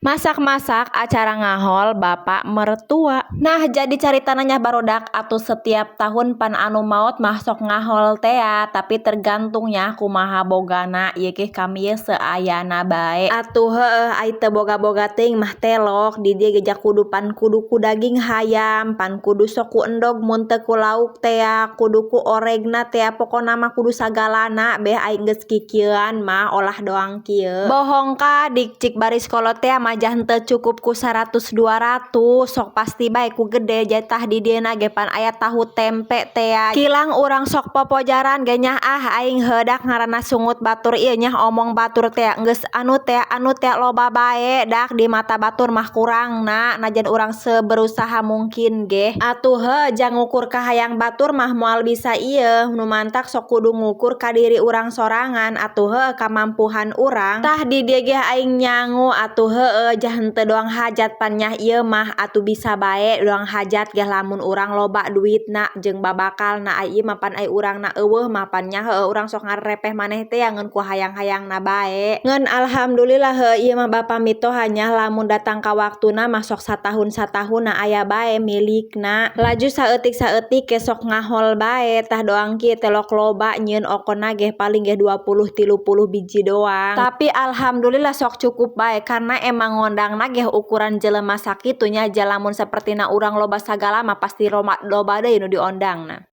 Masak-masak acara ngahol bapak mertua. Nah, jadi caritana nya, barudak, atuh setiap tahun pan anu maot mah sok ngahol tea, tapi tergantungnya kumaha bogana. Ieu ge kami ye seayana bae. Atuh heueuh, ai teu boga-boga teuing mah telok di dieu ge kudu pan kudu ku daging hayam, pan kudu sok ku endog mun teu ku lauk tea, kudu ku oregna tea, pokona mah kudu sagalana beh ai geus kikieuan mah olah doang kieu. Bohong ka dik cik baris kolot tea mah jah henteu cukup ku 100 200, sok pasti bae ku gede. Jatah di dieu ge pan aya tahu tempe tea. Kilang urang sok popojaran ge nya, ah, aing heudak ngaranna sungut batur ieu nya, omong batur tea geus anu tea loba bae, dak di mata batur mah kurangna najan urang seberusaha mungkin ge. Atuh heuh, jang ngukur kahayang batur mah moal bisa ieu, nu mantak sok kudu ngukur ka diri urang sorangan, atuh heuh, kamampuhan urang. Tah, di dieu ge aing nyangu atuh heueuh, jah henteu doang hajat pan nyah ieu mah, atuh bisa bae doang hajat ge lamun urang loba duitna jeung babakalna. Ai ieu mah pan ai urangna euweuh mah pan nya heueuh, urang sok ngarepeh maneh teh ngeun ku hayang-hayangna bae. Ngeun alhamdulillah heueuh, ieu mah bapa mitoha nya, lamun datang ka waktuna mah sok satahun satahunna aya bae milikna. Laju saeutik-saeutik ge sok ngahol bae. Tah, doang kieu telok loba nyieun okonna ge paling ge 20 30 biji doang, tapi alhamdulillah sok cukup bae karena emang ngondangna ge ukuran jelema sakitu nya. Lamun sapertina urang loba sagala mah pasti loba deui nu diondangna.